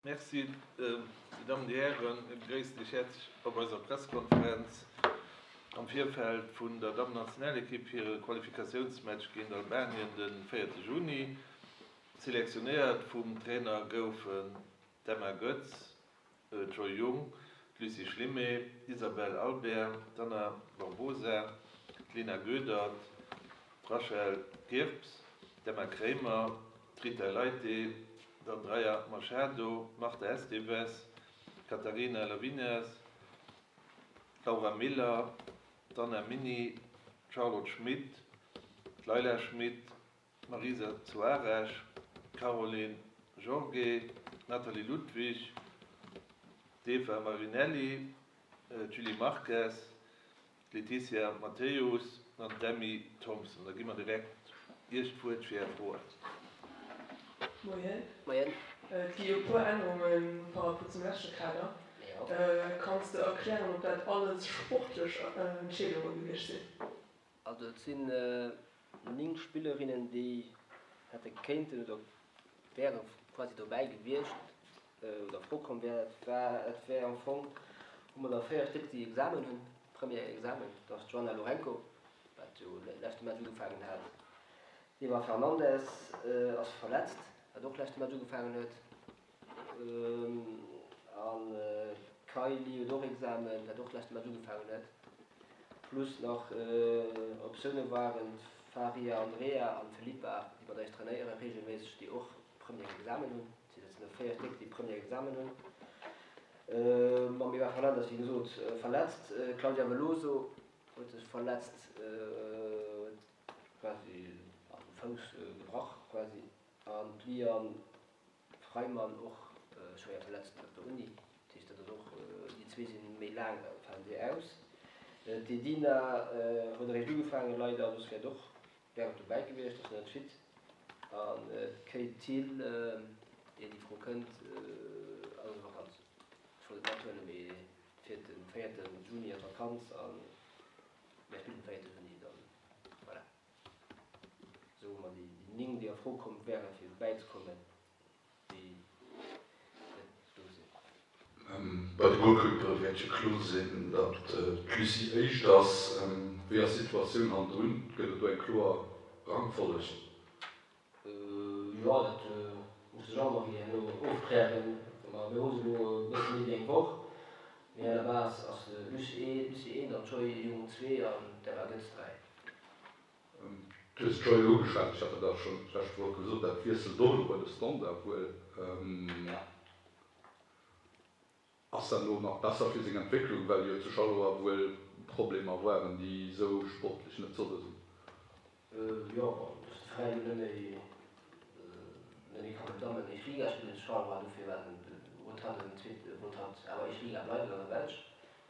Merci, Dir Dammen, Dir Hären. Mir begréissen Iech häerzlech op eiser Pressekonferenz am Virfeld vun der Dammennationalekipp hire Qualifikatiounsmatch géint Albanien de 4 Juni. Selektionéiert vum Trainer goufen d'Emma Goetz, d'Joy Jung, d'Lucie Schlimé, d'Isabelle Albert, d'Anna Barbosa, d'Lena Goedert, d'Rachel Kirps, d'Emma Kremer, d'Rita Leite, d'Andreia Machado, d'Marta Esteves, d'Catarina Lavinias, d'Laura Miller, d'Anna Mini, d'Charlotte Schmit, d'Leila Schmit, d'Marisa Soares, d'Caroline Jorge, d'Nathalie Ludwig, d'Eva Marinelli, d'Julie Marques, D'Laetitia Mathéus an d'Emmy Thompson. Da gi mer direkt Iech d'Wuert fir Är Froen. Moien. Moien. Et gi jo e puer Ännerunge par rapport zum leschte Kader. Kanns de erklären, ob dat alles sportlech Entscheedunge gewiescht sinn? Also et sinn 9 Spillerinnen, déi hätte kéinten oder wäre quasi dobäi gewiescht oder a Fro komm wär. Dat war, dat wär am Fong, hu mer der 4 Stéck, déi Examen hunn, Première Examen. Dat ass d'Joana Lourenco, wat jo leschte Match ugefaangen hat. D'Eva Fernandes ass verletzt, wat och leschte Match ugefaangen huet. An d'Kylie huet och Examen, wat och leschte Match ugefaangen huet. Plus nach Optioune waren d'Faria Andrea an d'Felipa, déi mat eis trainéieren reegelméisseg, déi och Première Examen hunn. Et sinn elo 4 Stéck, déi Première Examen hunn. Mam Eva Fernandes, wéi gesot, verletzt. D'Claudia Veloso huet sech verletzt, huet quasi de Fouss gebrach quasi. An d'Liane Freimann och schwéier verletzt op der Uni, dat heescht dat ass och, déi zwee sinn méi laang, falen déi aus. D'Edina huet eréischt ugefaangen leider, soss wär et och wär et dobäi gewiescht, ass nach net fit. An d'Kate Thill, ier déi Fro kënnt, ass an der Vakanz. Ech wollt et mathuelen, mee fiert de véierte Juni an d'Vakanz a mär spillen de véierte Juni dann, voilà. Soe mer déi 9, déi a Fro komm wären, fir dobäi ze kommen, déi net do sinn. Bei de Golkeepere wäert jo kloer sinn, datt d'Lucie éischt ass. Wéi ass d'Situatioun hannendrun? Gëtt et do eng kloer Rangfolleg? Jo, dat muss de Jean-Marie herno ofklären. Mir hu se elo e bësse méi wéi eng Woch. Mee à la base ass de Lucie eent an d'Joy Jung zwee an d'Emma Goetz 3. Du hues d'Joy elo ugeschwat, ech hat dat awer schonn d'lescht Woch gesot, dat wiesselt och elo bei de Standard wuel. Ass dat elo nach besser fir seng Entwécklung, well jo zu Charleroi wuel Problemer waren, déi esou sportlech net solle sinn? Jo, bon, dass de Veräin elo net méi net méi kann Dammen éischt Liga spillen zu Charleroi, dofir war den wollt hatt en zweet wollt hatt awer éischt Liga bleiwen an der Belsch.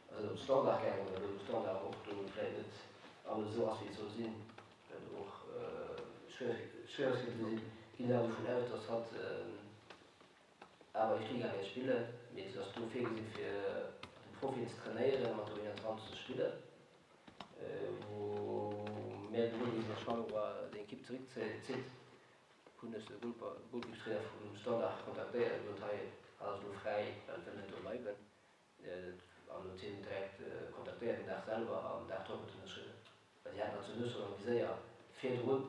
Ass et op de Standard gaangen, well elo de Standard och do vläit net alles esou ass wéi et soll sinn, well do och Schwieregkeete sinn. Ginn awer dovun aus, datt hatt awer éischt Liga wäert spillen, mee et ass do virgesinn fir mat de Profien ze trainéieren a mat der U21 ze spillen, wou mär gewuer gi sinn, datt Charleroi seng Ekipp zeréckzitt, hunn ech de Golkippstrainer vum Standard kontaktéiert a gesot, hei hatt ass elo fräi, well wëll net do bleiwen. An huet hien direkt kontaktéiert den Dag selwer an den Dag drop huet en ënnerschriwwen. Well si haten dat zu Nusson am Viséier virdrun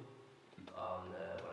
an voilà.